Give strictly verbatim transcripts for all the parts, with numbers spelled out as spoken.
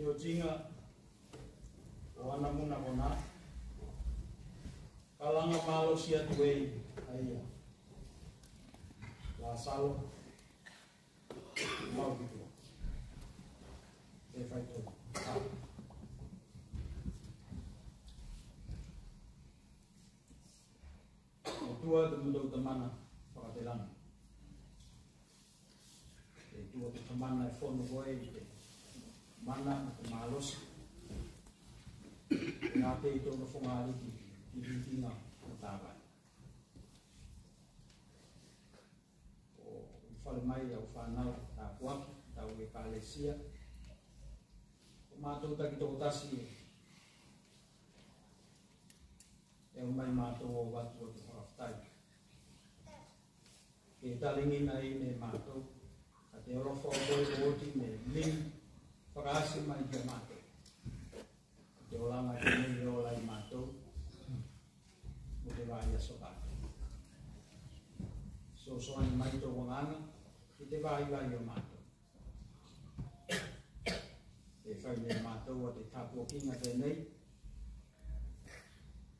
Otiga o ana muna konā, kalaga malosi atu ei a ia. Lasalo, mau ki tua. E faitau. Ko tua te motou Tamana fakatelagi. Te tua te Tamana e fono koe i te mana mo te malosi. E a te i tona fogaliki i vikiga o tavai. O fale mai au fanau tapuaki, tau ekalesia. Ko matou taki tokotasi e E o mai matou o vatu o te fakafetai. Ke taligina ei ne matou a te alofa o koe ko oti ne ligi fakaasi mai ki a matou. Te olaga tenei e ola i matou mo te vaiaso kae fesoasoani mai tou Agaga ki te vaivai o matou. E fai ne matou a te tapuakiga tenei.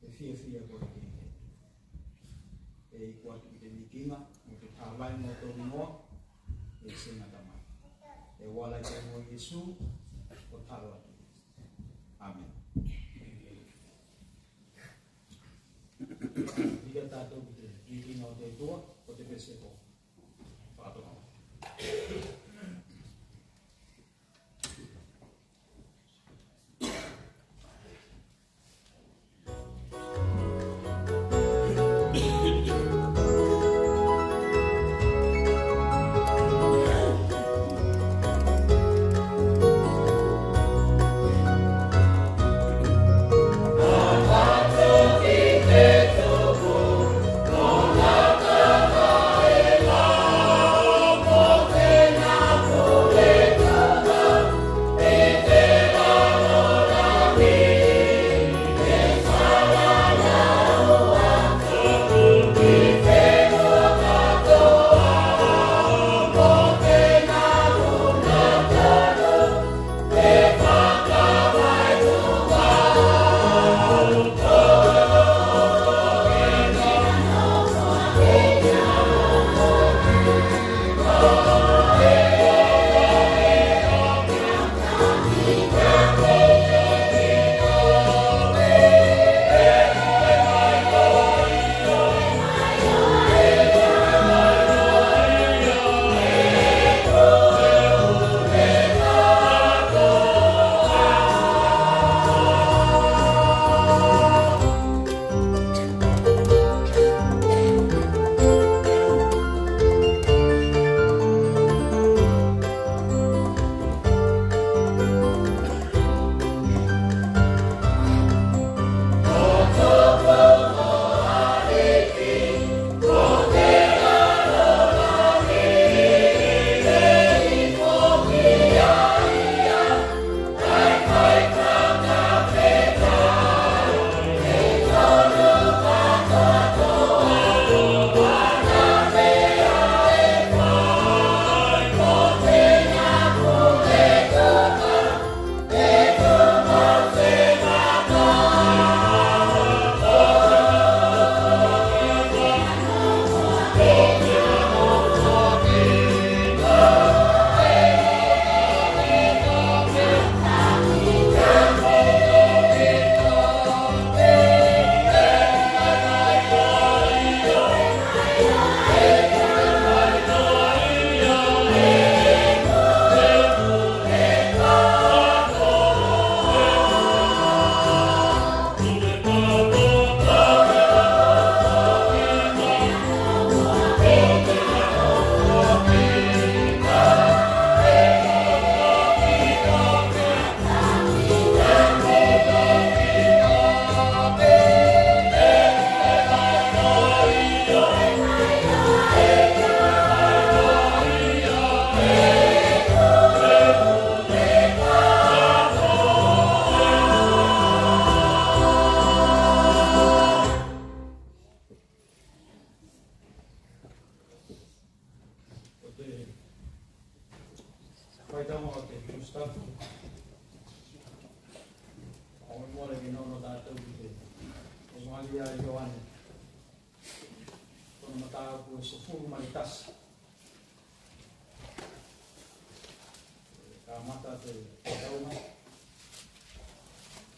E fiafia koe ke ke. E iku atu ki te vikiga mo te tavai mo tou igoa. E se gata mai. E ua ala i te igoa o Iesu ko talo atu. Amene. Ika tatou ki te vikiga o te Atua, ko te pese ko fakatoka. Ko te faitauga o te Tusi Tapu, Malia Ioane, kona mataupu e sefulu ma le tasi. Kamata te faitauga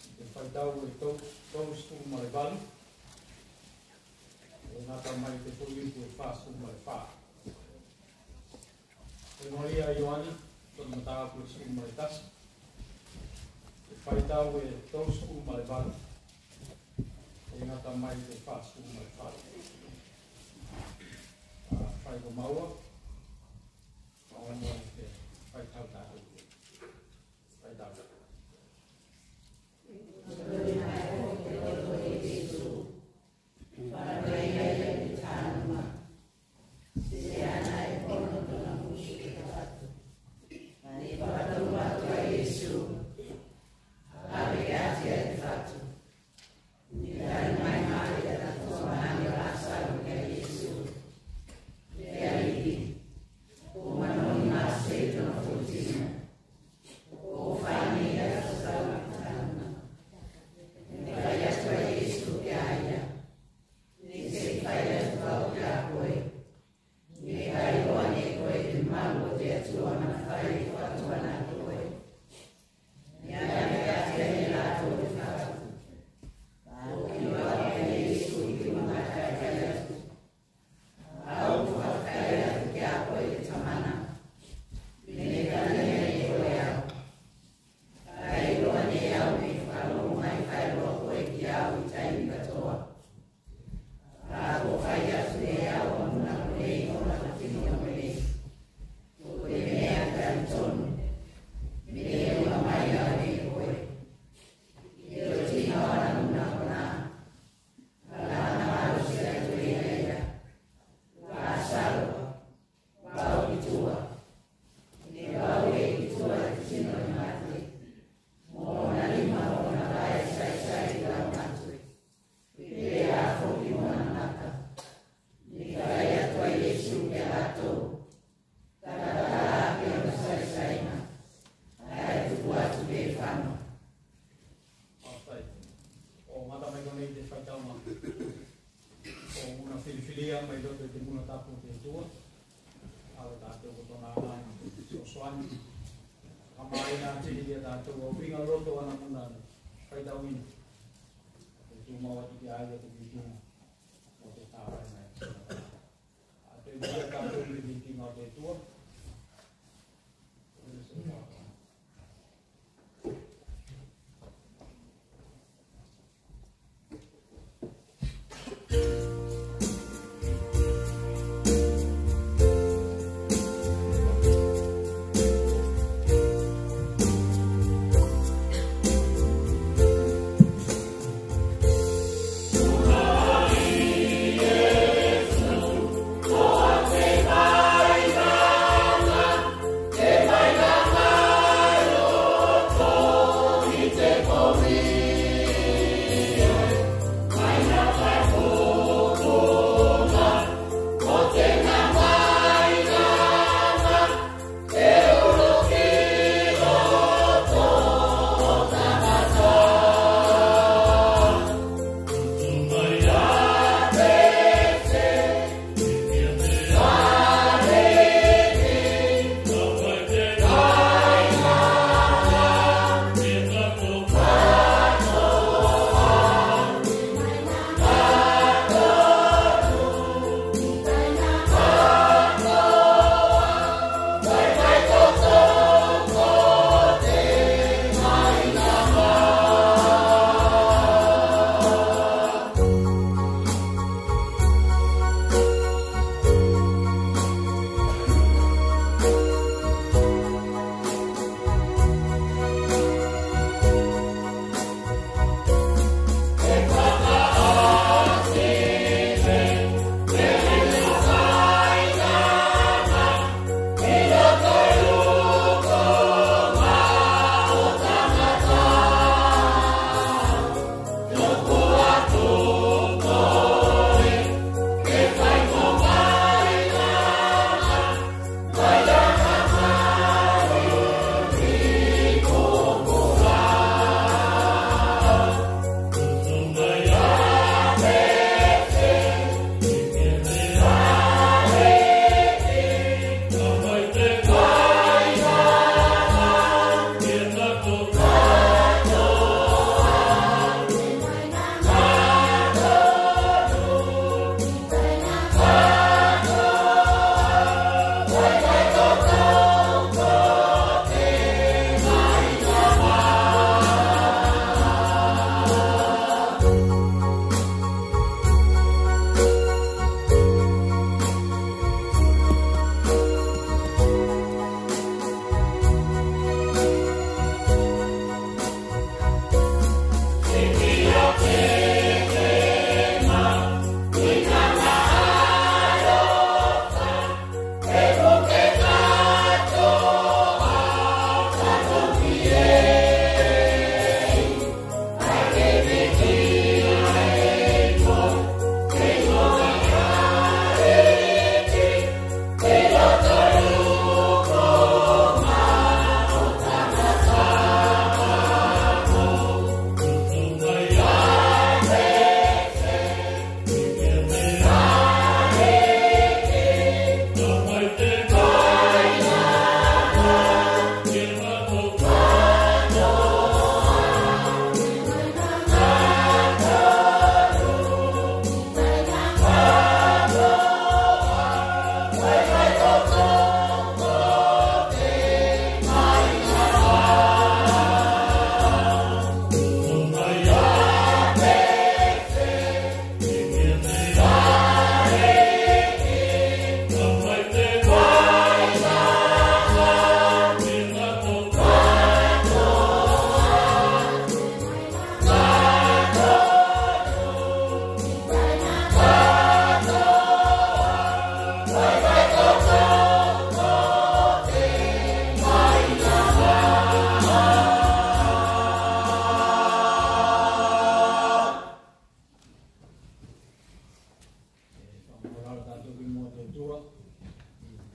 i te faitau e tolu, tolu sefulu ma le valu. E gata mai te fuaiupu e fa sefulu ma le fa. Te Malia Ioane, kona mataupu e sefulu ma le tasi. Te faitau e tolu sefulu ma le valu. E gata mai te fa sefulu ma le fa. A, fai ko maua. Maua mo te faitau tatou. Faitau. O gata mai konei te faitauga. O muna filifilia mai loto i te muna tapu o te Atua. Alo tatou ko tona agaga fesoasoani. Kamaina atili ia tatou o uiga loto ana muna faitauina. Te tumau atu ki a ia te vikiga o te tavaina. A te ia tatou te vikiga o te Atua.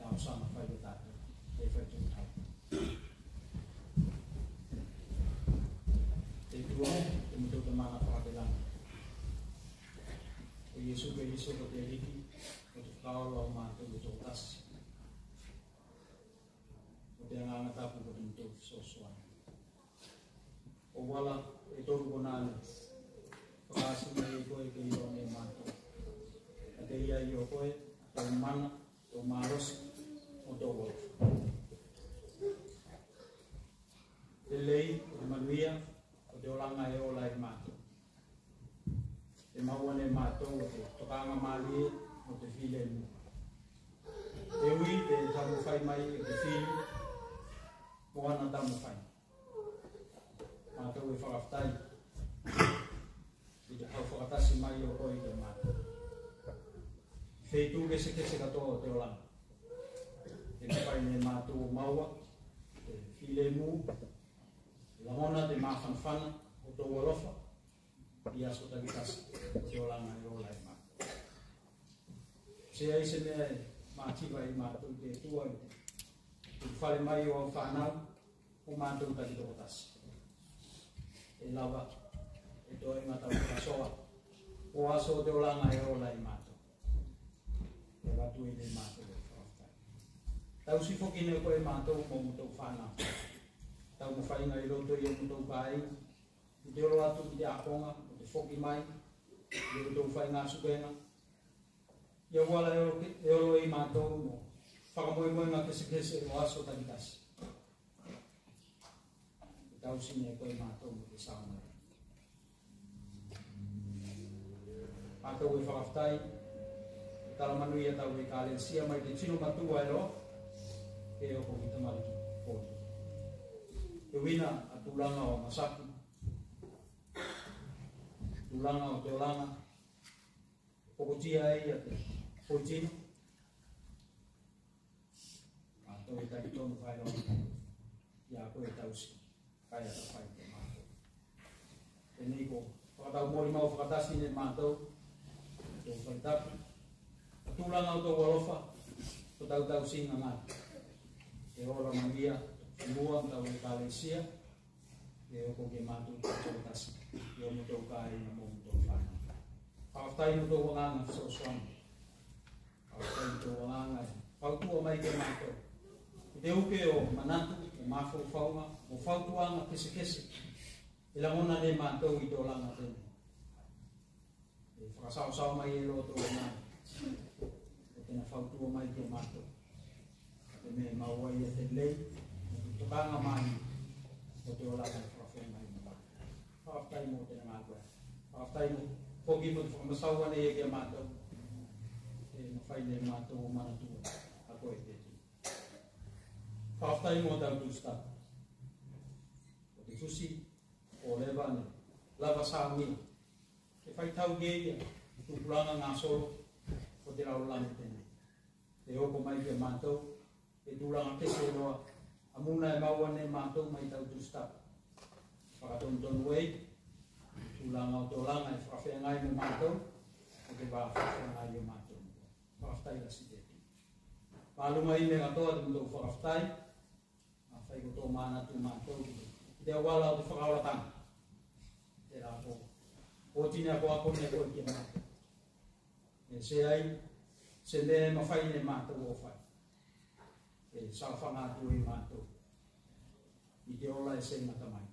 Talosaga fai o tatou. Te fai tonu. Te Atua, te motou Tamana fakapelagi. Ko Iesu Keliso ko te Aliki, ko te Fakaola o matou e tokotasi. Ko te Agaga Tapu ko te motou fesoasoani. O auala e tolu konā ne fakaasi mai ei koe ke iloa ne matou. Kae te iai o koe, tou mana, tou malosi, mo tou alofa. Te lei, ko te manuia, ko te olaga e ola ei matou. E maua ne matou o te tokaga malie mo te filemu. E ui te taumafai mai o te fili mo ana taumafai. Matou e fakafetai i te kau fakatasi mai o koe i te matou. Feitu kesekese katoa o te olaga. E mafai ne matou o maua te filemu, e lagona te mafanafana o tou alofa i aso takitasi o te olaga e ola ei matou. Seai se mea e mativa ei matou te Atua i te fale mai o au fanau, o matou takitokotasi. E lava e toe gata o fakasoa o aso o te olaga e ola ei matou. E avatu ei ne matou e fakafetai. Tausi foki ne koe matou mo motou fanau. Taumafaiga i loto i o motou kāiga, i te olo atu ki te akoga, mo te foki mai i o motou faiga sukega. I auala e olo, e olo ei matou mo fakamoemoega kesekese o aso takitasi. E tausi ne koe matou mo te saogalemu. Matou e fakafetai, e tala manuia tau ekalesia mai te tino matua e loa, ke oko ki tamaliki poli. Te uina a tulaga o masaki, tulaga o te olaga, pokotia ei a te foitino. Matou e talitonu fai loa ia koe e tausi, kae atafai te matou. Tenei ko fakatau molimau fakatasi ne matou, tou fai tapu, a tulaga o tou alofa, ko tau tausiga gata. E ola manuia, mua tau ekalesia, e oko ke matou tokotasi, i o motou kāiga mo motou fanau. Fakafetai mo tou agaga fesoasoani. Fakafetai mo tou agaga e fautua mai ki a matou. I te uke o manatu, o mafaufauga, o fautuaga kesekese. E lagona ne matou i te olaga tenei. E fakasaosao mai e loa tou agaga. Ko tena fautua mai ki a matou. Ko te mea e maua ei te lei, ko te tokaga mai, ko te olaga e fakafeagai mo matou. Fakafetai mo tena galuega. Fakafetai mo, foki mo te fakamasaua nei ki a matou. E mafai ne matou o manatua a koe te Atua. Fakafetai mo tau tusitapu. Ko te tusi, ko leva ne lava sauni. E faitau ki ei a tupulaga gasolo o te lalolagi tenei. E oko mai ki a matou, e tulaga kese loa a muna e maua ne matou mai tau tusitapu. Fakatonutonu ei, tulaga o te olaga e fakafeagai mo matou, o te va fakafeagai o matou. Fakafetai lasi te Atua. Maluga i mea katoa te motou fakafetai, Mafai ko tou manatu matou i te auala o te fakaolataga. Tela ko oti ne akoako ne koe ki a matou. E seai se mea e mafai ne matou o fai e saofaga atu ei matou i te ola e se gata mai.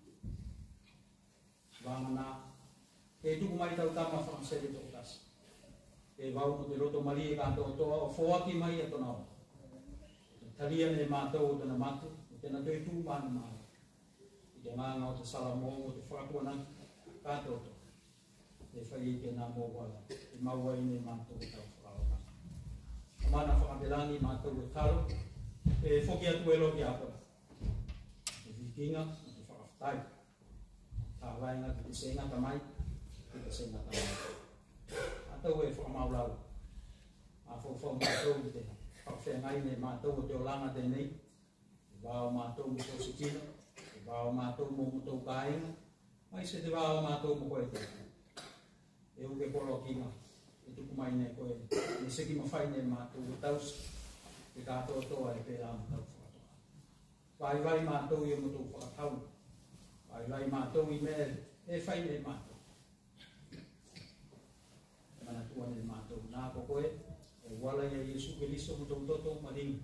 Vagana, ke tuku mai tau tama fakasele tokotasi. Ke vau mo te loto malie katoatoa o foaki mai a tona ola. Talia ne matou o tena mate, o tena toetu manumalo. I te agaga o te salamo, o te fakatuanaki katoatoa. E fai ei tena mo auala, e maua ei ne matou o tau fakaola. Tamana fakapelagi matou e kalo, e foki atu ei loa ki a koe. Te vikiga, o te fakafetai. Tavaega ki te se gata mai, ki te se gata mai. Matou e fakamaulau. Mafaufau matou i te fakafeagai ne matou o te olaga tenei. Te va o matou mo so se tino, te va o matou mo motou kaiga, maise te va o matou mo koe te Atua. E uke polokiga e tuku mai ne koe, ne seki mafai ne matou o tausi. te katoatoa e pelā mo tau fakatoka. Vaivai matou i o matou fakatau. Vaivai matou i mea e fai ne matou. Manatua ne matou na ko koe e uala ia Iesu Keliso mo tou toto maligi.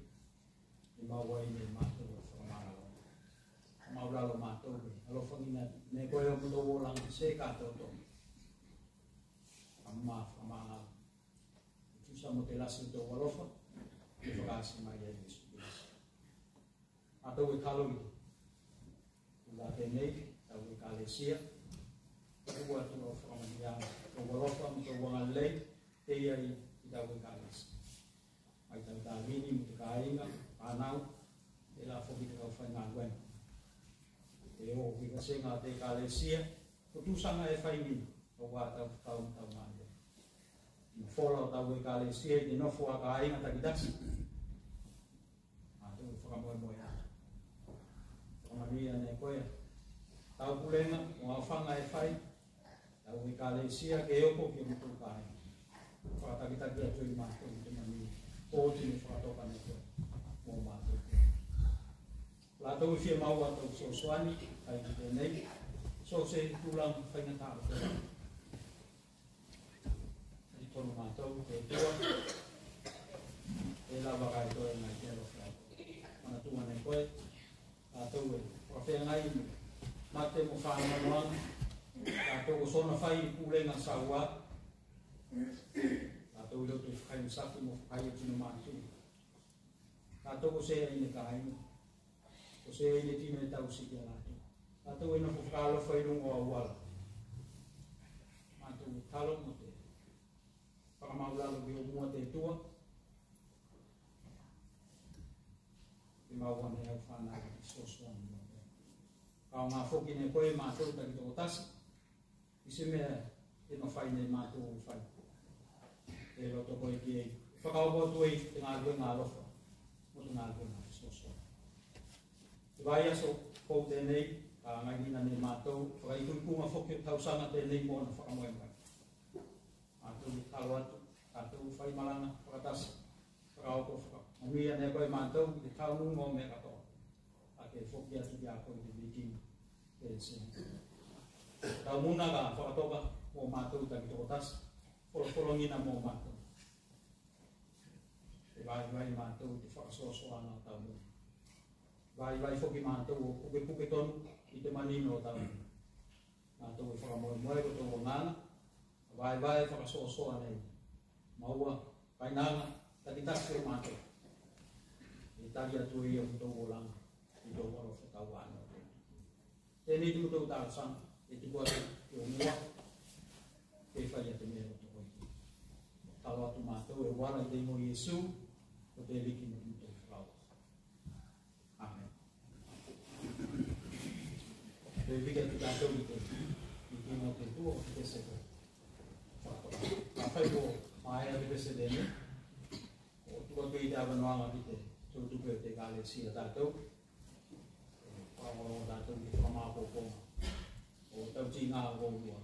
E maua ai ne matou o fakamagalo. Maulalo matou e alofagina ne koe o matou olaga se katoatoa. Ama fakamagalo. Tusa mo te lasi o tou alofa e fakaasi mai ia Iesu Keliso. Matou e talo i te tulaga tenei tau ekalesia. Ua atu lau fakamaliaga, tou alofa mo tou agalelei te ia i tau ekalesia. Mai tau tavini mo te kāiga, fanau, telā foki te kau faigaluega. E o ki vasega o te ekalesia ko tusaga e fai nei, auā tau fakau mo tau malie. Mafola o tau ekalesia i te nofo a kāiga takitasi. Matou e fakamoemoe atu. Fakamanuia ne koe tau pulega mo aofaga e fai tau ekalesia ke oko ki a matou kāiga. Fakatakitaki atu i matou i te manuia ko oti ne fakatoka ne koe mo matou. Latou e fia maua tau fesoasoani kai ki tenei, so se tulaga faigatā o te Talitonu matou te Atua e lava katoa i nai te alofa. Manatua ne koe tatou e fakafeagai mo mate mo faanoanoaga. Tatou ko sona fai pulega saua. Tatou i loto i fakaimasaki mo fakai o tino matua. Tatou ko seai ne kāiga, ko seai ne tino e tausi ki a latou. Tatou e nofo fakaalofa i luga o au ala. Matou e talo mo te fakamaulalo ki o mua te Atua. Ke maua ne au fanau te fesoasoani. Kaugā foki ne koe matou takitokotasi i se mea e mafai ne matou o fai. E loto koe ki ei, fakaoko atu ei te galuega alofa mo te galuega fesoasoani. Te vaiaso fou tenei ka againa ne matou fakaikuikuga foki o tausaga tenei mo ona fakamoemoe. Matou e talo atu, tatou fai malaga fakatasi, fakaoko, fakamanuia ne koe matou i te taunuuga o mea katoa. A ke foki atu ki a koe i te vitiga. Ke se taumuna ka fakatoka mo matou takitokotasi, folofologina mo matou. E vaivai matou i te fakasoasoaga o taumuna. Vaivai foki matou o pukepuke tonu i te manino o taumuna. Matou e fakamoemoe ko tou Agaga, vaevae fakasoasoa nei. Maua, kainaga, takitasi o matou. E tali atu ei o matou olaga i tou alofa tau ano. Tenei te matou talosaga e tuku atu ki o mua. Ke fai a te mea o tokoi. Talo atu matou e uala i te igoa o Iesu, ko te Aliki mo te matou Fakaola. Amen. Te viki atu tatou ki te, ki te mo te tua, ki te seto. Ka fai ko maea te pese tenei. O tua ki te avanoaga ki te, tou tupe o te ekalesia tatou. Ka o tatou ki te fakamaopoopoga. O tau tiga o lua.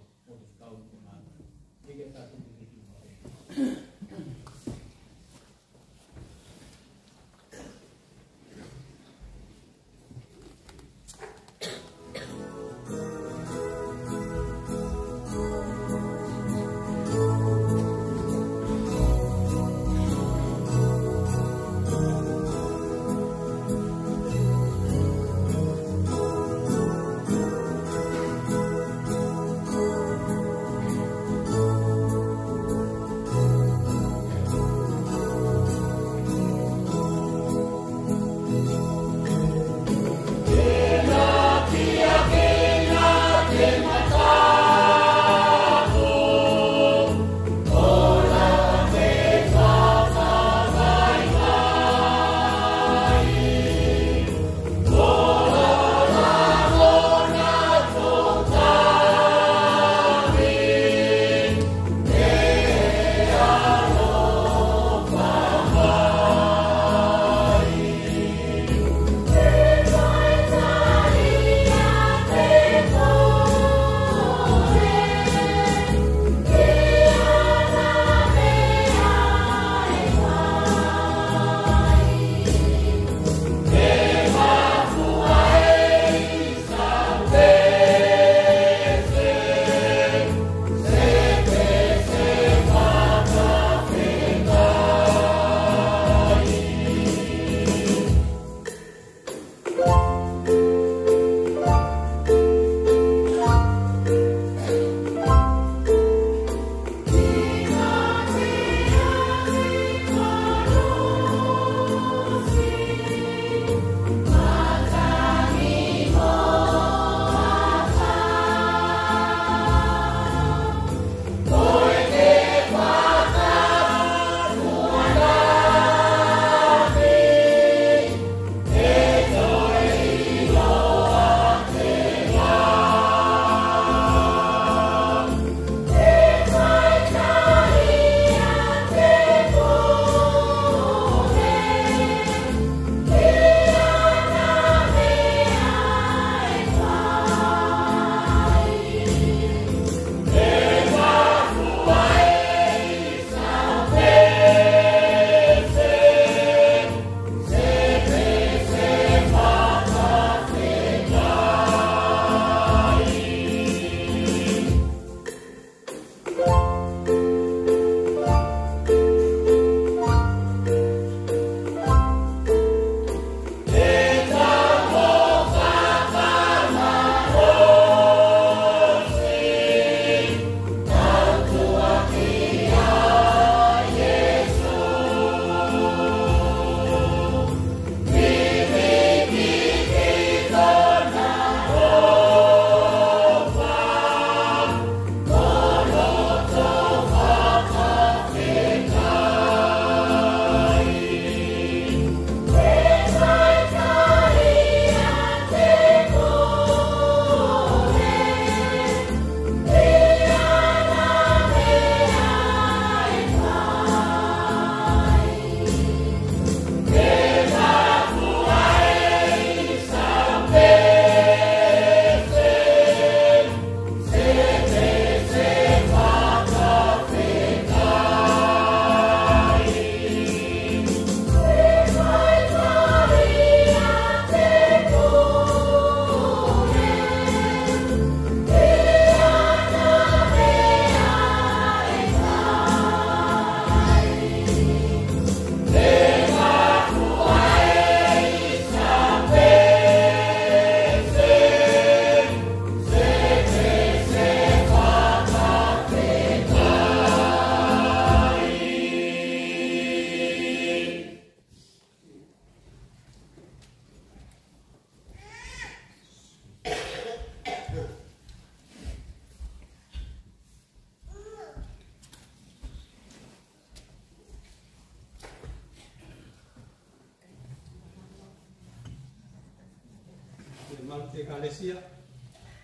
Malu te Ekalesia,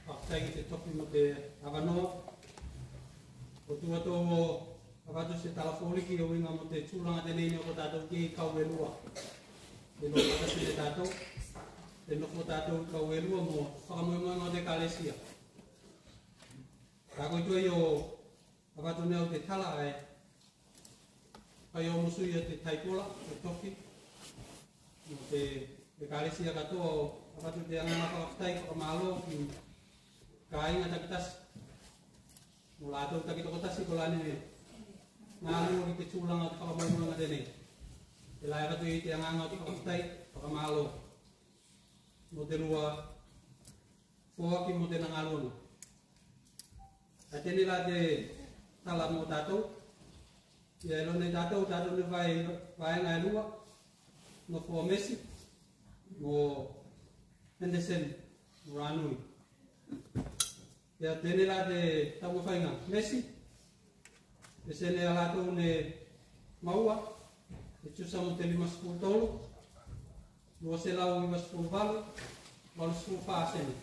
fakafetai ki te tofi mo te avanoa. Ko tuatou o avatu se tala foliki e uiga mo te tulaga tenei ne oko tatou ki Kauelua. Te nofo fakatasi ne tatou, te nofo tatou Kauelua mo fakamoemoega o te Ekalesia. Kae ko tuai o avatu ne au te tala e fai o musu ia te taipola, te tofi. Mo te Ekalesia katoa o avatu te agaga fakafetai fakamalo ki kaiga takitasi. Mo latou takitokotasi kolā ne galue ki te tulaga o te fakamoemoega tenei. Tela e avatu i te agaga o te fakafetai fakamalo. Mo te lua foaki mo tena galuega. A tenei la te tala mo tatou. Ia iloa ne tatou, tatou ne vae, vaega e lua. Nofo o Mesi mo Henderson mo Ranui. Ia tenei la te taumafaiga. Mesi, pese ne a latou ne maua, e tusa mo te lima sefulu tolu, lua selau iva sefulu valu, valu sefulu fa sene.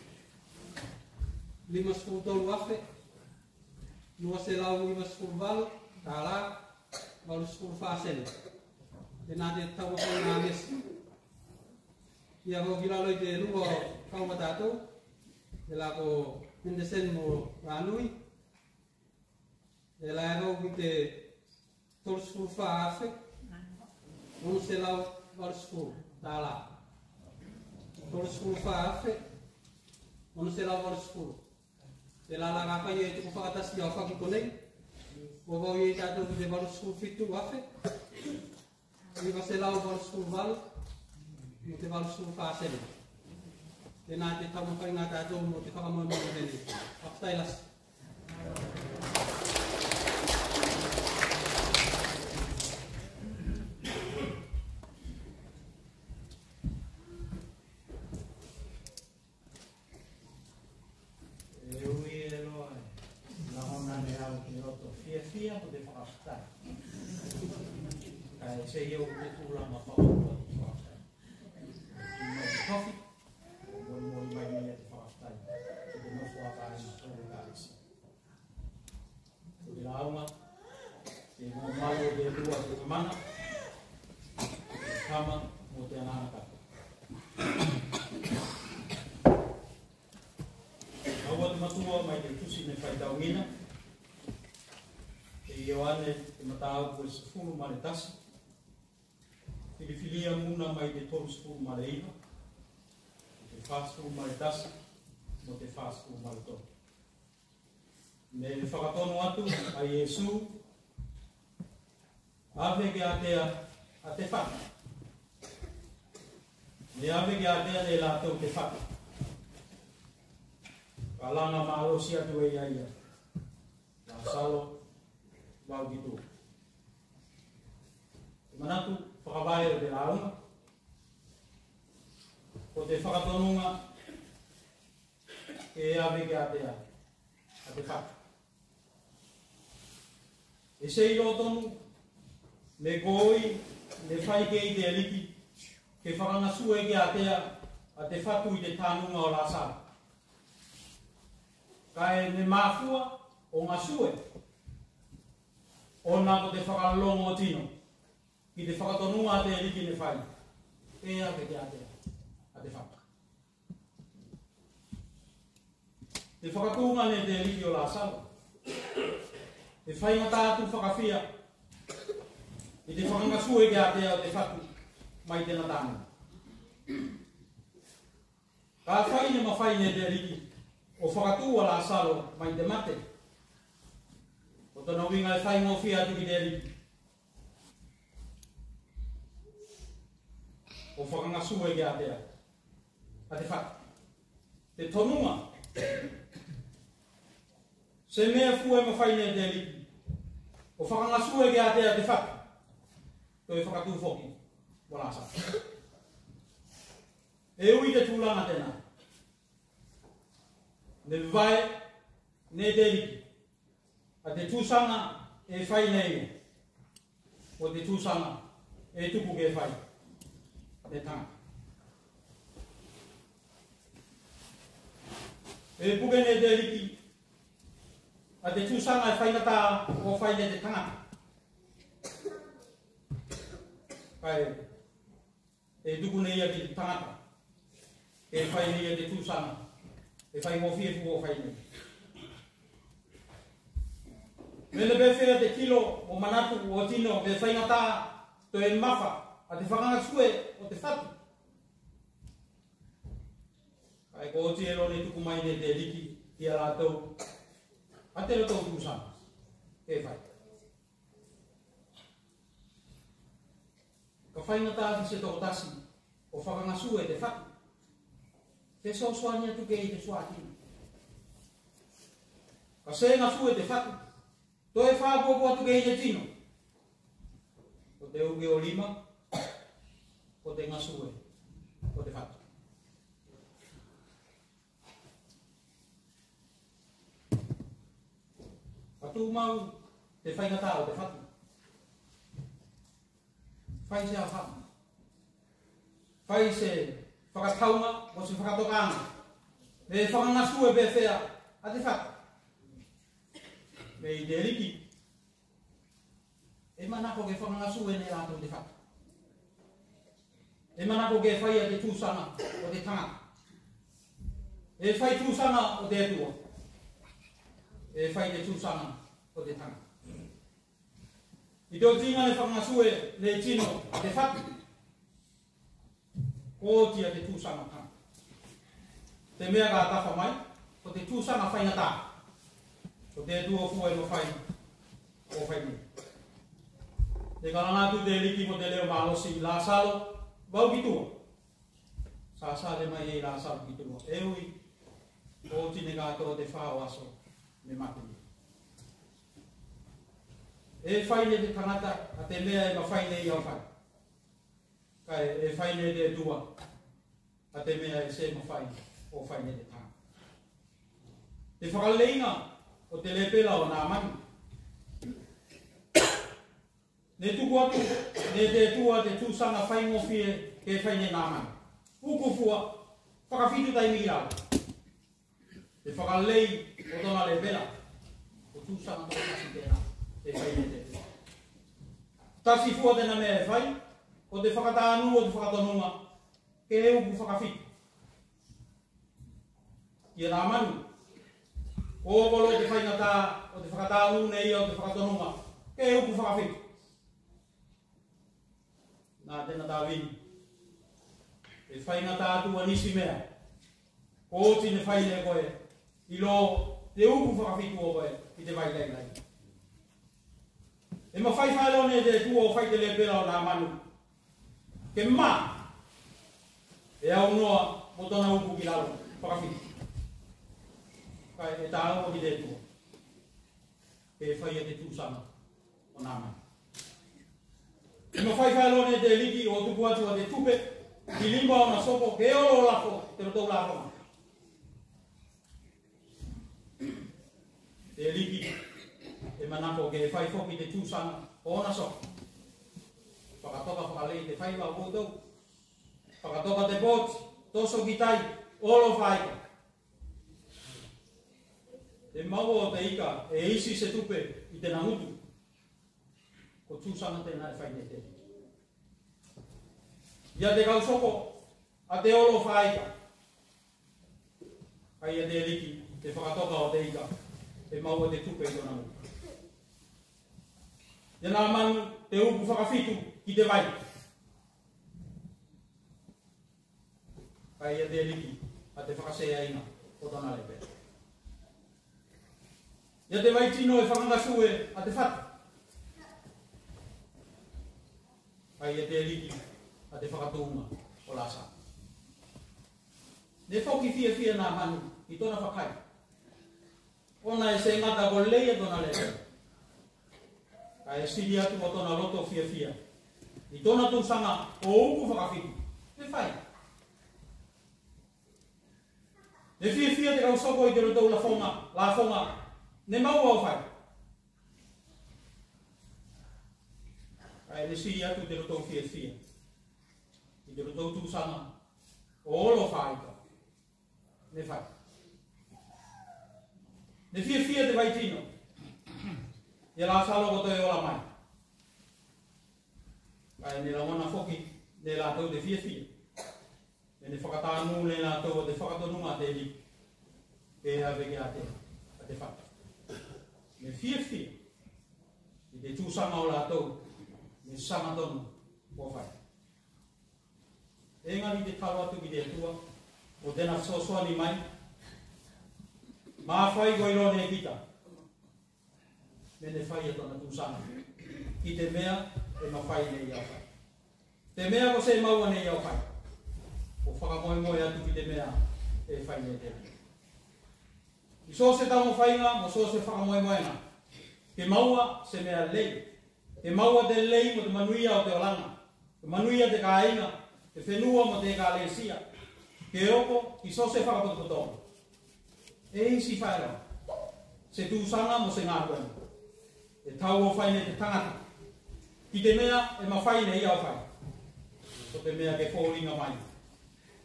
Lima sefulu tolu afe, lua selau iva sefulu valu tala, valu sefulu fa sene. Tena te taumafaiga a Mesi. Ia ko ki lalo i te lua o kau ma tatou, tela ko Henderson mo Ranui. Tela e kau ki te tolu sefulu fa afe, ono selau valu sefulu tala. Tolu sefulu fa afe, ono selau valu sefulu. Tela la ka fai e tuku fakatasi a faki konei. Ko vau i tatou ki te valu sefulu fitu afe, iva selau valu sefulu valu mo te valu sefulu fa sene. Tena te taumafaiga a tatou mo te fakamoemoega tenei. Fakafetai lasi. E ui e loa e lagona ne au te loto fiafia ko te fakafetai. Kae seai au te tulaga fakaʻuta o te fakafetai. Mai te tofi, molimoli mai nei te fakafetai ki te nofo a kaiga o te Ekalesia. Ko te lauga, te mau malu o te Atua te Tamana, te Tama mo te Agaga Tapu. Aua te matua mai te tusi ne faitaugina e Ioane te mataupu e sefulu ma le tasi. Filifilia muna mai te tolu sefulu ma le iva, te fa sefulu ma le tasi mo te fa sefulu ma le tolu. Ne fakatonu atu a Iesu, ave ki a te, a te fatu. Ne ave ki a te, a te latou te fatu. Ka laga malosi atu e ia ia. Lasalo, vau ki tua. Te manatu fakavae o te lauga, ko te fakatonuga e ave ki a te, a te fatu. E seai loa tonu me ko ui ne fai ke i te Aliki ke fakagasue ki a te, a te fatu i te tanuga o Lasalo. Kae ne mafua o gasue ona ko te fakalogo o tino ki te fakatonuga a te Aliki ne fai e ave ki a te, a te fatu. Te fakatuga ne te Aliki o Lasalo e faigata atu fakafia i te fakagasue ki a te, a te fatu mai tena tanuga. Kafai ne mafai ne te Aliki o fakatu a Lasalo mai te mate, ko tona uiga e faigofie atu ki te Aliki o fakagasue ki a te, a te fatu. Te tonuga, se mea fua e mafai ne te Aliki o fakagasue ki a te, a te fatu, toe fakatu foki mo Lasalo. E ui te tulaga tena ne vae ne te Aliki a te tusaga e fai nei, ko te tusaga e tuku ke fai ne tagata. E puke ne te Aliki a te tusaga e faigata o fai ne te tagata. Kae e tuku ne ia ki te tagata ke fai ne ia te tusaga e faigofie fua o fai nei. Mele pefea te kilo o manatu o tino ke faigata toe mafa a te fakagasue o te fatu. Kae ko oti eiloa ne tuku mai ne te Aliki ki a latou a te lotou tusaga ke fai. Ka faigata ki se tokotasi o fakagasue te fatu, fesoasoani atu ke i te suā tino. Ka se gasue te fatu, toe faʻapuapua atu ke i te tino. Ko te uke o lima ko te gasue o te fatu. Ka tumau te faigata o te fatu. Fai se aofaga, fai se fakatauga mo se fakatokaga me fakagasue pefea a te fatu. Me i te Aliki e manako ke fakagasue ne latou te fatu. E manako ke fai a te tusaga o te tagata. E fai tusaga o te Atua. E fai te tusaga o te tagata. I te otiga ne fakagasue ne tino a te fatu, ko oti a te tusaga o tagata. Te mea ka tafa mai ko te tusaga faigata. Ko te Atua fua e mafai o fai nei. Te kalaga atu te Aliki mo te leo malosi, Lasalo, vau ki tua. Sa sale mai ei Lasalo ki tua. E ui, ko oti ne katoa te fa o aso me mate nei. E fai ne te tagata a te mea e mafai ne ia o fai. Kae e fai ne te Atua a te mea e se mafai o fai ne te tagata. Te fakaleleiga o te lepela o Namanu. Ne tuku atu ne te Atua te tusaga faigofie ke fai ne Namanu. Uku fua, fakafitu taimi ki lalo. Te fakalei o tona lepela, ko tusaga tokotasi tena e fai ne te Atua. Tasi fua tena mea e fai, ko te fakatanu o te fakatonuga ke uku fakafitu. Ia Namanu, ko oko loa te faigata o te fakatanu ne ia o te fakatonuga ke uku fakafitu. Na tena tavini, e faigata atu a nisi mea ko oti ne fai ne koe, ilo te uku fakafitu o koe i te vai lailai. E mafai faeloa ne te Atua o fai te lepela o Namanu ke ma e aunoa mo tona uku ki lalo fakafitu. Kae e taua ki te Atua ke fai a te tusaga o Namanu. E mafai faeloa ne te Aliki o tuku atu a te tupe ki lima o ona soko ke olo o lafo te lotou lafoga. Te Aliki e manako ke fai foki te tusaga o ona soko. Fakatoka fakalei te faiva o koutou. Fakatoka te poti, toso ki tai, olo faika. Te maua o te ika e isi se tupe i tena gutu. Ko tusaga tena e fai ne te Aliki. Ia te kau soko a te olo faika. Kae ia te Aliki te fakatoka o te ika e maua te tupe i tona gutu. Ia Namanu te uku fakafitu ki te vai. Kae ia te Aliki a te fakaseaina o tona lepela. Ia te vaitino e fakagasue a te fatu. Kae ia te Aliki a te fakatuuga o Lasalo. Ne foki fiafia Namanu i tona fakai. Ona e se gata ko lei a tona lepela, kae sili atu a tona loto fiafia i tona tusaga o uku fakafitu ne fai. Ne fiafia te kau soko i te lotou lafoga, lafoga ne maua o fai. Kae ne sili atu te lotou fiafia i te lotou tusaga o olo faika ne fai. Ne fiafia te vaitino i a Lasalo ko toe ola mai. Kae ne lagona foki ne latou te fiafia. Me ne fakatanu ne latou o te fakatonuga a te Aliki ke ave ki a te, a te fatu. Ne fiafia i te tusaga o latou ne saga tonu o fai. E gali te talo atu ki te Atua mo tena fesoasoani mai. Mafai ko iloa ne kita me ne fai a tona tusaga ki te mea e mafai ne ia o fai. Te mea ko se maua ne ia o fai, ko fakamoemoe atu ki te mea e fai ne te Atua. I so se taumafaiga mo so se fakamoemoega, ke maua se mea lei, ke maua te lei mo te manuia o te olaga, ke manuia te kāiga, te fenua mo te ekalesia, ke oko ki so se fakapotopotoga. E isi faeloa se tusaga mo se galuega e tau o fai ne te tagata ki te mea e mafai ne ia o fai, ko te mea ke foliga mai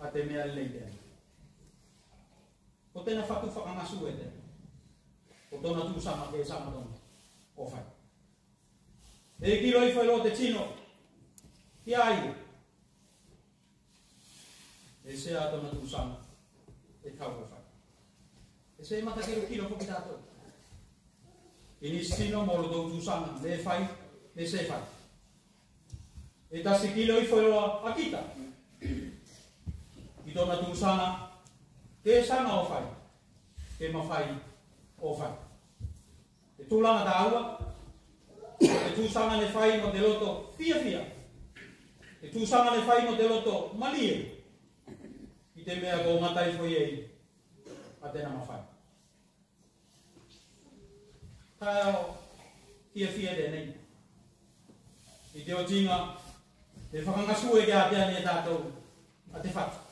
a te mea lei tena. Ko tena fatu fakagasue tena. Ko tona tusaga ke saga tonu o fai. E kilo ifo loa te tino ki a ia. E se a tona tusaga e tau o fai. E se matakilokilo foki tatou i nisi tino mo lotou tusaga me fai, me se fai. E tasi kilo ifo loa a kita i tona tusaga ke saga o fai, ke mafai o fai. Te tulaga tāua, te tusaga ne fai mo te loto fiafia, te tusaga ne fai mo te loto malie i te mea ko gata ifo i ei a tena mafai. Kae o fiafia tenei i te otiga e fakagasue ki a te ane tatou a te fatu.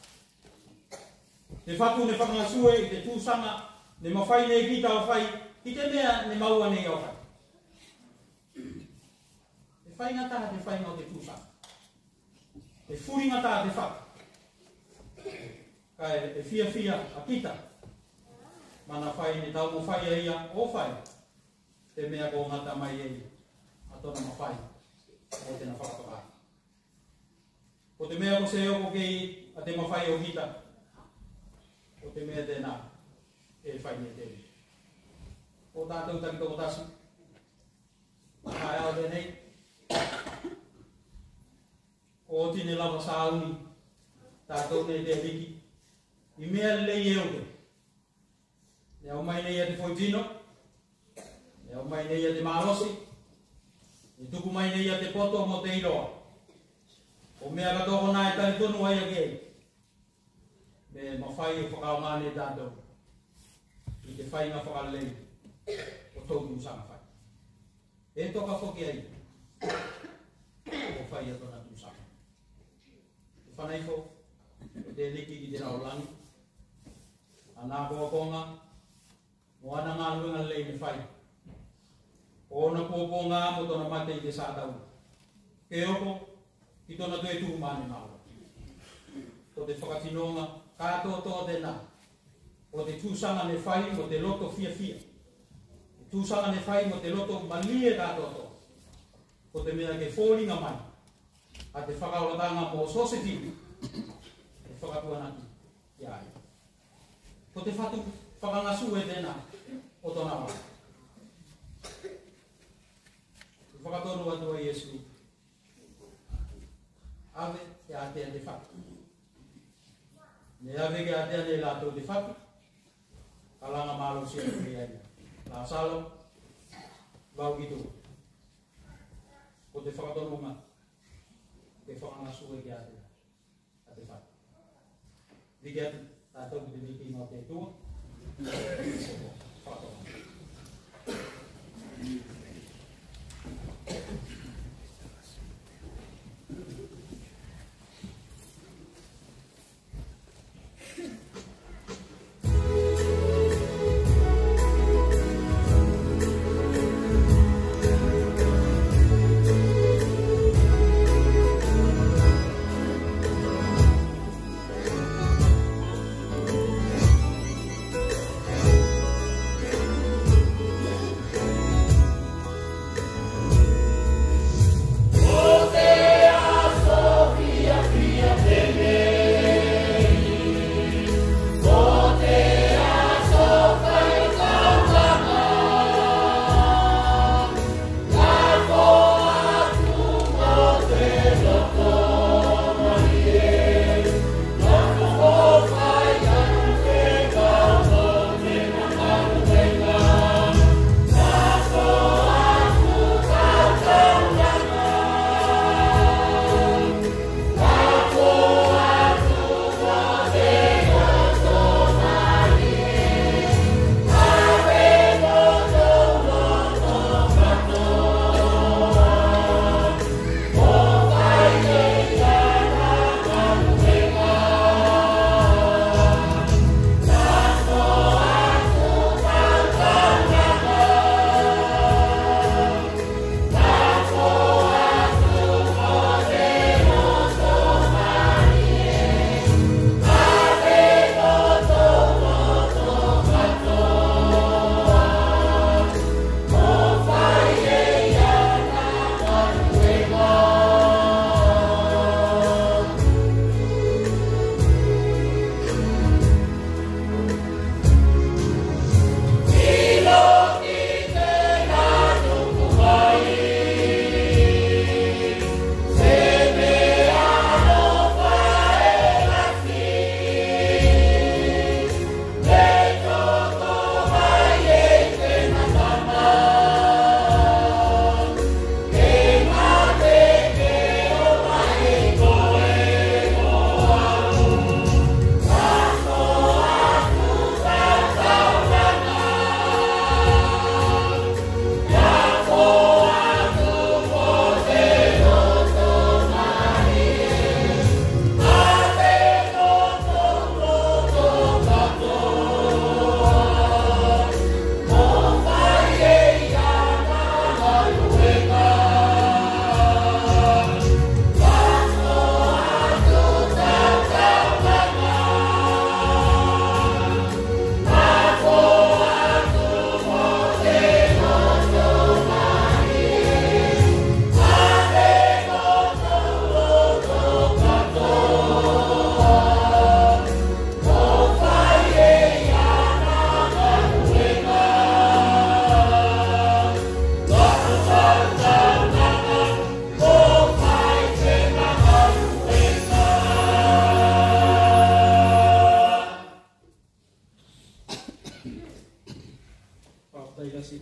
Te fatu ne fakagasue i te tusaga ne mafai ne kita o fai i te mea ne maua ne ia o fai. E faigata te faiga o te tusaga. E fuligata te fatu. Kae e fiafia a kita manafai ne taumafai a ia o fai te mea ko gata mai ei a tona mafai o tena fakatoka. Ko te mea ko se oko kei a te mafai o kita, ko te mea tena e fai ne te. Ko tatou taki tokotasi, a e ao tenei, ko oti ne lava sauni tatou ne te Aliki i mea lei e uke. Ne aumai ne ia te foitino, ne aumai ne ia te malosi, ne tuku mai ne ia te poto mo te iloa o mea katoa kona e talitonu a ia ki ei, me mafai o fakaaoga ne tatou i te faiga fakalei o tou tusaga fai. E toka foki ai o fai a tona tusaga. E fana ifo o te Aliki ki te lalolagi, ana akoakoga mo ana galuega lei ne fai, o ona puapuaga mo tona mate i te satauro, ke oko ki tona toe tu mane maua. Ko te fakatinoga katoatoa tena o te tusaga ne fai mo te loto fiafia, te tusaga ne fai mo te loto malie katoatoa. Ko te mea ke foliga mai a te fakaolataga mo so se tino e fakatuanaki ki a ia. Ko te fatu fakagasue tena o tona ola. Fakatonu atu a Iesu, ave ki a te, a te fatu. Ne ave ki a te, a ne latou te fatu. Kalaga malosi atu ki a ia, Lasalo, vau ki tua. Ko te fakatonuga ke fakagasue ki a te, a te fatu. Viki atu tatou ki te vikiga o te Atua.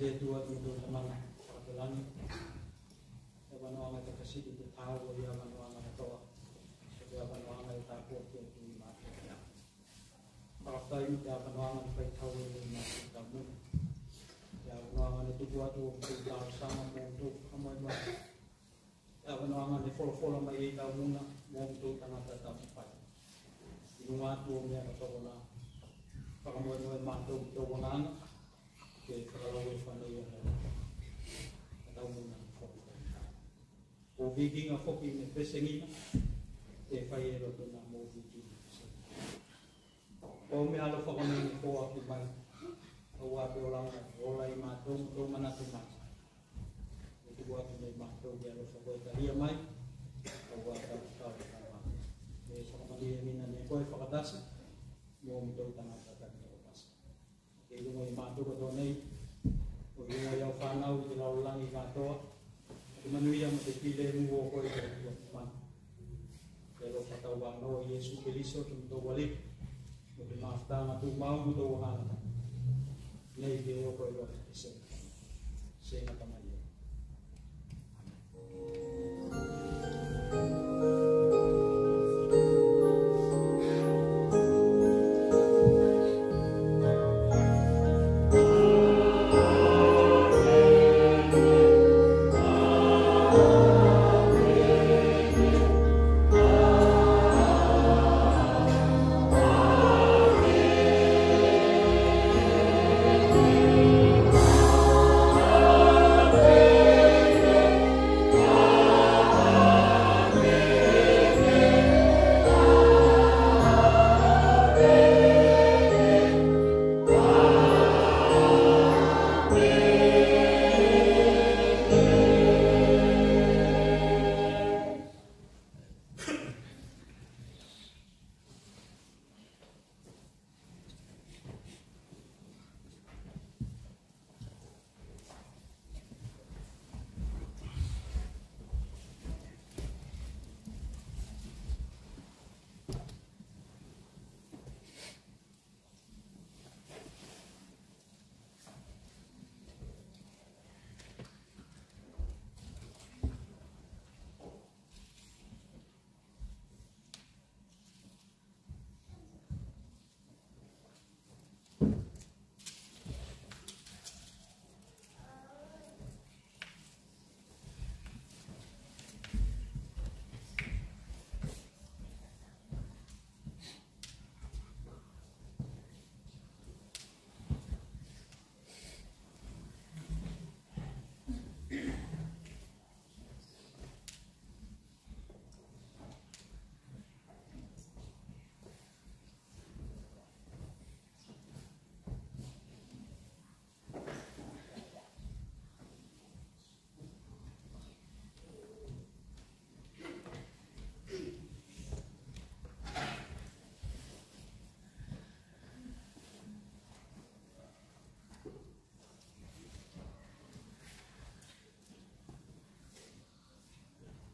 Te Atua, te Tamana fakapelagi. Te avanoaga e takasiki te taua i avanoaga katoa. Te avanoaga e tapuaki atu i matou. Fakafetai mo te avanoaga ne faitau ei ne matou taumuna. Te avanoaga ne tuku atu o matou talosaga mo matou fakamoemoe. Te avanoaga ne folafola mai ei taumuna mo matou tagata taumafai. I luga atu o mea katoa na fakamoemoe matou i tou agaga ke fakalauelefanoi ana taumuna ne folafola. Ko vikiga foki ne pesegina, ke fai e loto na mo vikiga pesegina. Ko mea alofa konei ne foaki mai, auā te olaga e ola ei matou mo tou manatu mai. E tuku atu nei matou te alofa ko e talia mai, auā tau tau tau. E fakamaliegina ne koe fakatasi mo matou tagata takitasi. Ke i luga i matou katoa nei, ko i luga i au fanau i te lalolagi katoa, te manuia mo te filemu o koe te Atua Tamana. Te alofa tauāga o Iesu Keliso te motou Aliki, mo te mafutaga tumau mo tou Agaga, nei ke oko i loto i te sega. Sega Tamana.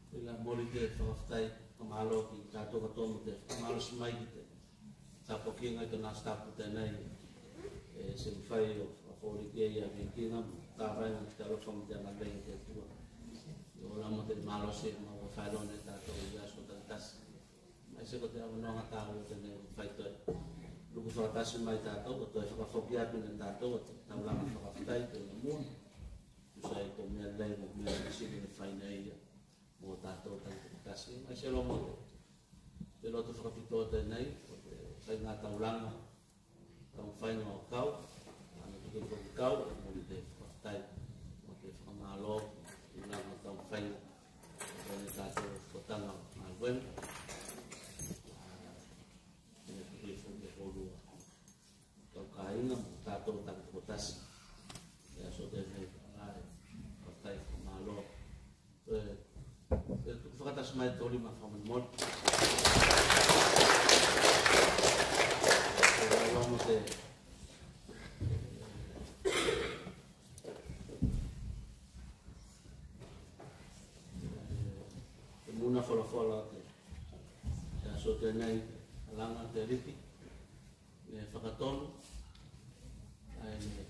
Tela, moli te fakafetai, fakamalo ki tatou katoa mo te fakamalosi mai ki te tapuakiga i tona Aso Tapu tenei. E se mafai o fakafoliki ei a vikiga mo kavaiga ki te alofa mo te agalelei o te Atua. Ia ola mo te malosi e maua faeloa ne tatou i aso takitasi. Maise ko te avanoaga tāua tenei o faitotoe. Luku fakatasi mai tatou, ko toe fakafoki atu ne tatou, ko te taulaga fakafetai, te lamua. Tusa i ko mea lei mo mea sili ne fai nei ia mo tatou takitasi. Maise loa mo te lotu fakapitoa tenei, ko te faiga taulaga, taumafaiga o kau, ana tuku foki kau, mo te fakafetai, mo te fakamalo, taulaga taumafaiga, ko ne tatou fokotaga galuega. Ia, ko te foki e kolua. Tau kāiga mo tatou takitokotasi. Ia, so tenei, a, e, fakafetai, fakamalo. E, e, tuku fakatasi mai te tolima fakamolimoli. E, e, loa mo te, e, te muna folafola o te, te aso tenei, alaga te Aliki, me fakatonu, ae me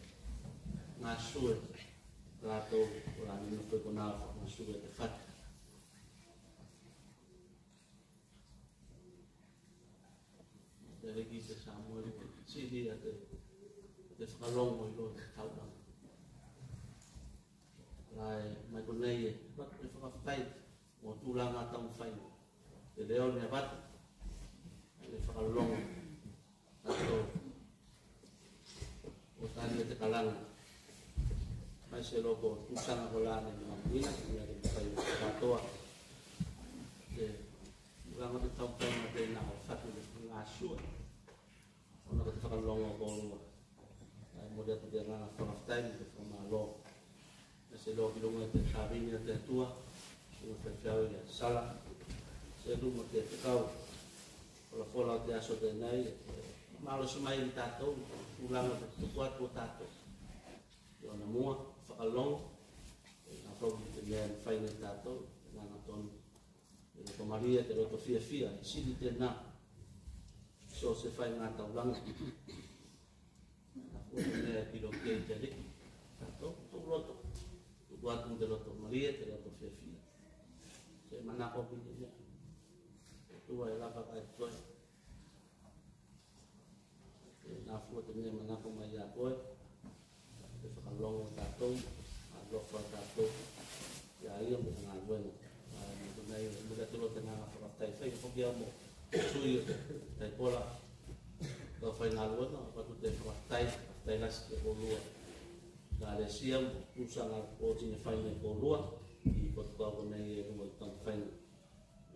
gasue Tatou o la nina foʻi konā o fakamasulu e te fatu. Te leki te Samuelu, sili a te, te fakalogo i lo te taulaga. Lae mai konei e, e fakafetai mo tulaga taumafaiga. Te leo ne avatu, e fakalogo. Tatou o tali a te kalaga. Mai se loko tusaga kolā ne mamuina, ne te fai katoa. Te kalaga te taumafaiga tenā o fatu ne gasue. Ona ko te fakalogo o koulua. Ae moli atu te agaga fakafetai mo te fakamalo. Mai se loa ki luga i te savini a te Atua, ki luga i te faifeau ia Sala. Se luga te fekau folafola o te aso tenei, e malosi mai i tatou, tulaga o te tuku atu o tatou. Ia ona mua, fakalogo, e na foki te mea e mafai ne tatou, e na tonu. Te loto malie, te loto fiafia, e sili tenā. So se faiga taulaga. Na fua te mea e pilo ki ei te Aliki. Tatou, tou loto. Tuku atu te loto malie, te loto fiafia. Se manako ki te mea. Tua e lava kae koe. E na fua te mea manako mai ia koe. Te fakalogo tatou, alofa tatou. Ia ia mo te galuega. Ae mo te mea ia, mo te loto te agaga fakafetai, fai foki au mo sui o te taipola. Kau faigaluega, avatu te fakafetai, fakafetai lasi ki a koulua. Ekalesia mo tusaga o te ne fai ne koulua. I potukau konei e lua i taumafaiga.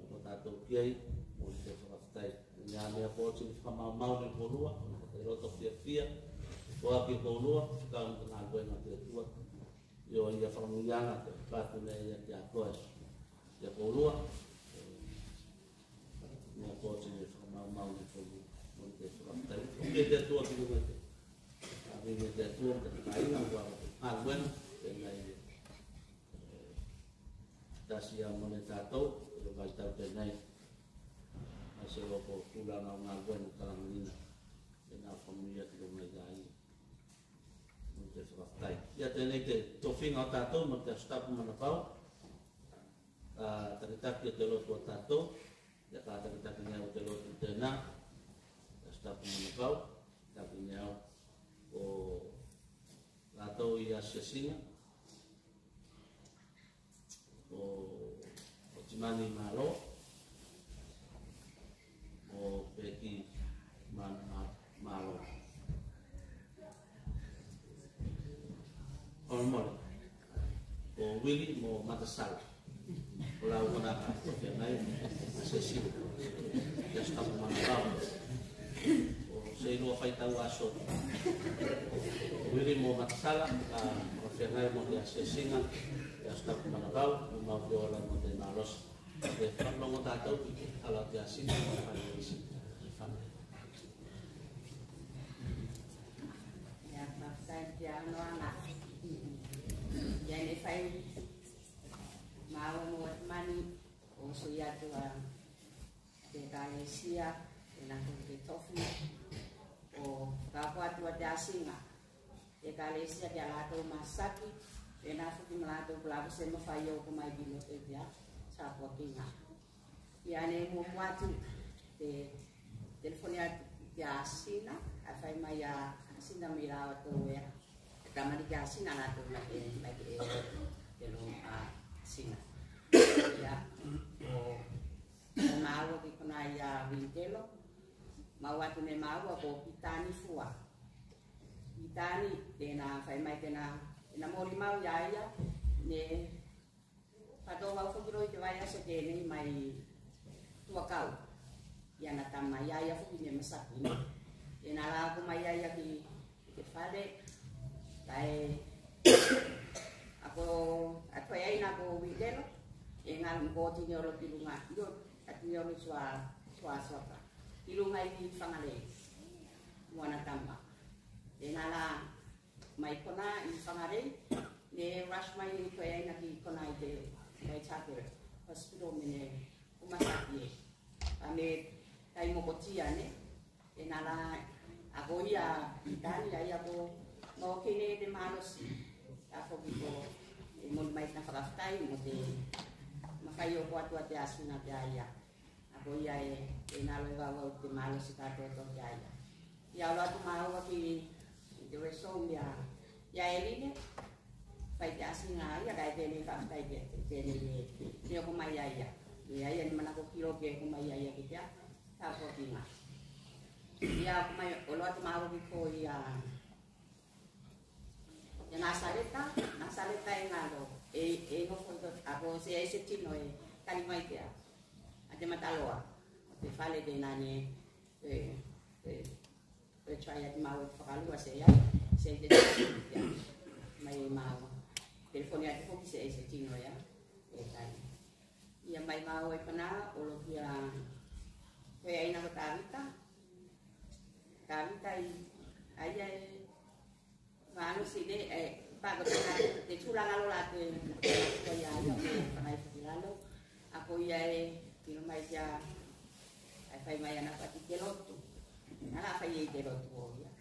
Ko tatou ki ei, mo te fakafetai. Ia mea ko te fakamaumau ne koulua, ko te loto fiafia, ko aki koulua, fika mo te galuega te Atua. Io ia fakamanuiaga, te fatu nei ia te akoa. Ia koulua, mea ko te fakamaumau ne koulua, mo te fakafetai. Ia te Atua ki luga te. Ia te Atua, te kaina, ko te galuega, tenei. Tasi ia mo ne tatou, te vaitau tenei. Mai se loko tulaga o galuega kalagina. Tena fakamuia ki luga i ai. Mo te fakafetai. Ia tenei te tofiga o tatou, mo te Aso Tapu Manavau. Ka takitaki o te lotu o tatou. Ia ka takitaki nei au o te lotu tena. Te Aso Tapu Manavau. Takitaki nei au. O latou i asiasiga. O, o Timani Malo, o Peki Ma-, Ma-, Malo. O mole, o Wili mo Matasala. O lau konā ka fia nai, se siu. Ia Aso Tapu Manavau. O se iloa faitau aso. Wili mo Matasala, a, o fia nai mo te asiasiga, ia Aso Tapu Manavau, mo mau ke ola mo te malosi. E fakalogo tatou ki te ala o te asiasiga, mo te fale isi. Ia, fakafetai ki a noa na. Ia ne fai, mau mo mani, o sui atu a te ekalesia, e na ko te tofi, o ka ko atu a te asiga, te ekalesia ki a latou masaki, e na foki ma latou ko lako se mafai o ko mai ki mo te pia, sa ko kiga. Ia ne mo mo atu, te telefoni atu ki a Sina, a fai mai a Sina mi la atu e, e tamani ki a Sina latou mai ke, mai ke, ke lo a Sina. Ia, o, o maua ki kona ia Wintelo, maua atu ne maua ko Pitani Fua. Pitani, tena fai mai tena, tena molimau ia ia, ne, fato vau foki loa i te vaiaso tenei mai Tuakau. Ia na tama ia ia foki ne masaki ne. Tena la ko mai ia ia ki te fale, kae, a ko, a ko ia ina ko Wintelo, e galu mo ko Tiniolo ki luga, io, a Tiniolo sua, sua, sua ka. Ki luga i Fagalei. Mo ana tama. Tena la mai kona i Fagalei, ne rush mai ne ko ia ina ki kona i te Whitechapel Hospital me ne ko masaki e. A me tai mokotia ne, Tena la, a ko ia Pitani, a ia ko, mo kine te malosi, a foki ko, e moni mai tena fakafetai mo te mafai o oko atu a te asiga ki a ia. A ko ia e, e na loa e vauvau te malosi katoatoa ki a ia. Ia olo atu maua ki te result ia, ia Eline, fai te asiga ia, kae tenei fakafetai ke, tenei e, ke oko mai a ia. Ia ia ne manako kilo ke oko mai a ia ki te a, ka ko ki nga. Ia oko mai, olo atu maua ki ko ia, ia Nasaleta, Nasaleta e galo, e, e nofo i to, a ko se, e se tino e tali mai te a, a te mataloa o te fale tenā ne, e, e, e try atu maua e fakalua se ia, se te mai maua. Telefoni atu foki se, e se tino ia, e tali. Ia mai maua i pana, olo ki a, ko e aina ko Tavita. Tavita i, a ia e, malosi ne, e, pa ko te, te tulaga loa la te, ko ia, ia, ko ia, pana i foki lalo. A ko ia e, tino mai ia, a fai mai ana pati te lotu. A la fai e te lotu o ia.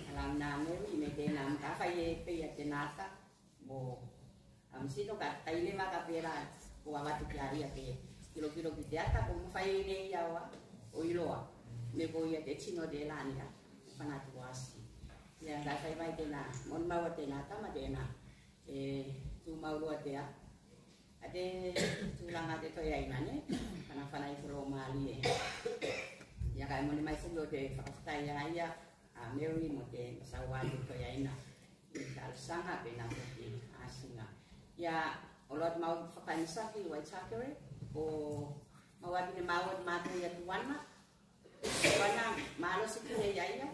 A la na me, i me te na, a fai e pe ia te nata. Mo, a, masino ka, ka i le maka pela, ko avatu ki a ia ke, kilokilo ki te ata, ko mafai nei ia o, o iloa. Me ko ia te tino telā ne a, fanatu asi. Ia, ka fai mai tenā, moni maua tenā, tama tenā. E, tumau loa te a. A te, tulaga te toeaina ne, fanafana i folo malie. Ia, ka e moni mai foki o te fakafetai a ia, a Mary mo te masau a te toeaina. Talosaga penā foki asiga. Ia, olo atu maua ki Fakaemasaki i Waitakere, ko maua atu ne maua te matou ia Tuana. Tuana, malosi ki a ia.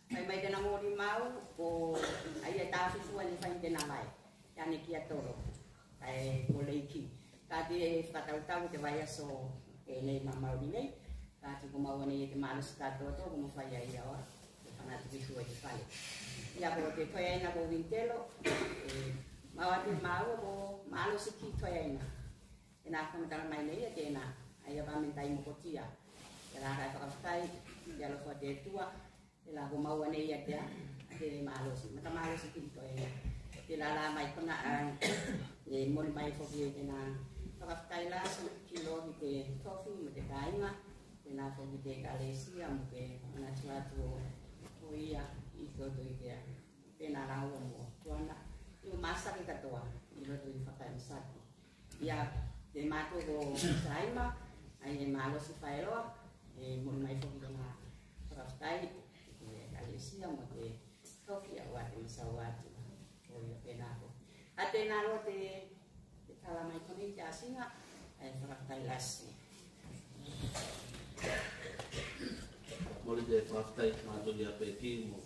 Fai mai tena molimau, ko a ia e tafifua ne fai tena vae. Ia ne ki a Tolo. Kae ko Leiki. Ka te fakatautau te vaiaso e nei ma mauli nei. Ka te ko maua nei e te malosi katoatoa ko mafai a ia oa. Te fanatu ki tua i te fale. Ia ko te toeaina ko Vintelo. E, maua te maua ko malosi ki toeaina. Tenā ko matala mai nei ia tenā. A ia vā me tai mokotia. Ia la kae fakafetai. Ia alofa te tua. Tela ko maua nei ia te a, te malosi, mata malosi ki toe. Tela la mai kona a, e moni mai foki e tena fakafetai la, so ki lo ki te tofi mo te kaiga, tena foki te ekalesia mo te manatu atu o ia i toto i te a. Tena la ua mo Tuana, i o masaki katoa, i loto i Fakaemasaki. Ia, te matou ko Saima, a ia e malosi faeloa, e moni mai foki kona fakafetai, e ekalesia mo te tofi a ua te masau atu, o ia penā ko. A tenā loa te, te tala mai konei te asiga, e fakafetai lasi. Moni te fakafetai matou ia Peki mo,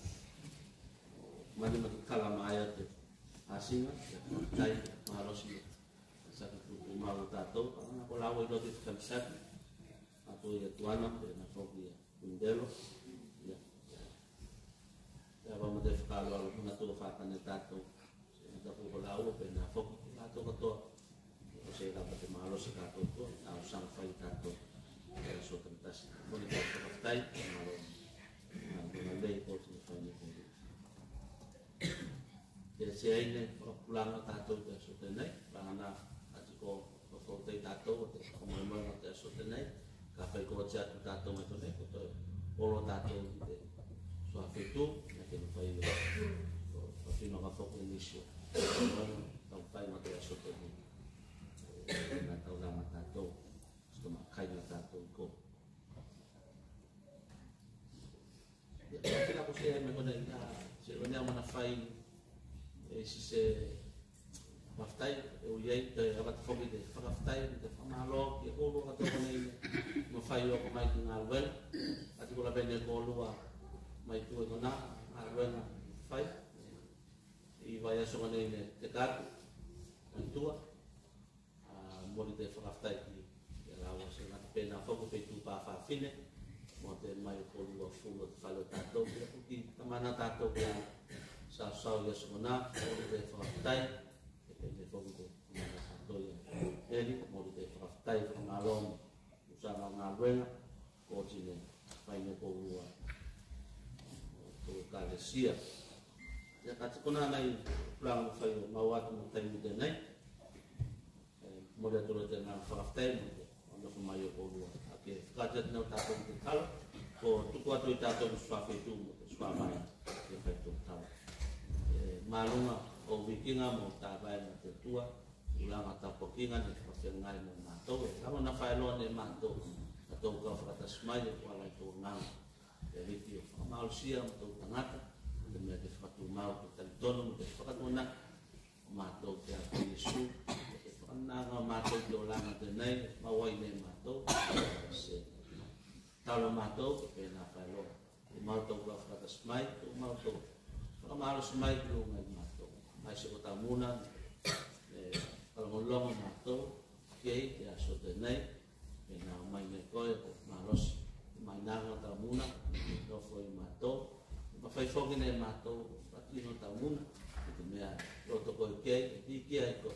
moni mo te tala mai a te asiga, e fakafetai malosi. Saki tupu mau o tatou, a na ko lau i loto i Fakaemasaki. Tatou ia Tuana, penā foki ia Vintelo. Ia. Ia, vā mo te fakaaloalo, mo na tua fakane tatou. Se na taku ko lau, penā foki, tatou katoa. Ko se lava te malosi tatou tua, talosaga fai tatou. Ia, so tamatasi. Moni te fakafetai, malo. Ia, moni lei ko te fai nei ko. Te seai ne fakapulaga tatou te aso tenei, pagana ati ko fakautai tatou o te fakamoemoega o te aso tenei, ka fai ko oti atu tatou mai konei, ko toe olo tatou ki te suā feitu, na ke mafai o fafinoga foki nisi o tau fai ma te aso tenei. Na taulaga tatou, so makai na tatou i ko. Ia, kila ko se ai me konei, ia, se konei a mana fai, e, si se fakafetai, e ui ai, te avatu foki te fakafetai, te fakamalo, ki a koulua katoa konei, mafai o oko mai ki galuega, ati ko lavea ne koulua mai tu e kona, galuega fai, i vaiaso konei ne te katu, mai tua, A, moni te fakafetai ki, ki a laua se gata penā foki feitu pa fafine, mo te mai o koulua fulu o te fale o tatou, ki a puki tamana tatou ki a sausau i a sogona, moni te fakafetai, e penā foki te tamana tatou i a Eli, moni te fakafetai, fakamalo, usaga o galuega, ko oti ne fai ne koulua, ko ekalesia. Ia ka te konā nai kulaga mafai o maua atu mo taimi tenei. E, momoli atu loa te agaga fakafetai mo te nofo mai o koulua. A ke fakaatu atu nei o tatou te talo, ko tuku atu i tatou i suā feitu mo te suā mai, ke fai tou talo. E, maluga o vikiga mo tavae mo te Atua, kulaga tapuakiga ne fakafeagai mo matou, e, lagona faeloa ne matou, kae tou kau fakatasi mai, e, ko ala i tou agaga. E Aliki, o fakamalosia mo tou tagata, te mea ke fakatumau, ke talitonu, mo te fakatuanaki o matou te Alo o Iesu, ke fakananaga o matou te olaga tenei, maua ne matou, se talo matou, ke penā faeloa. Te matou kau fakatasi mai, te matou fakamalosi mai, ki luga i matou. Mai se ko Tamuna, e, fakalogologo matou, ke i te aso tenei, e na mai nei koe ko malosi. Mai na ga Tamuna, nofo i matou. Mafai foki ne matou, fakatino Tamuna, i te mea loto koe ke, i te kia i koe,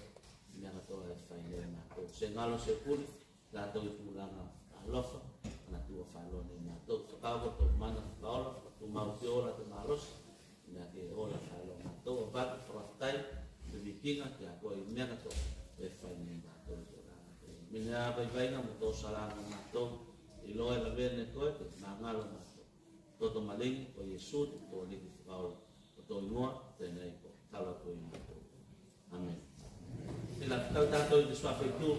i mea katoa e fai ne matou. Se galo se puli, latou i kulaga alofa, ana tua faeloa ne matou. Fakaaoga tou mana, fakaola, tumau ki ola te malosi, mea ke ola faeloa matou, avatu fakafetai, te vikiga, ki a koe i mea katoa, e fai ne matou te olaga. Mea ne a vaivaiga mo tou salaga matou, iloa e lavea ne koe, ke magalo matou. Toto maligi, ko Iesu, te tou Aliki fakaola, ko tou igoa, tenei ko talo atu i matou. Amen. Tela, tau tatou i te suā feitu.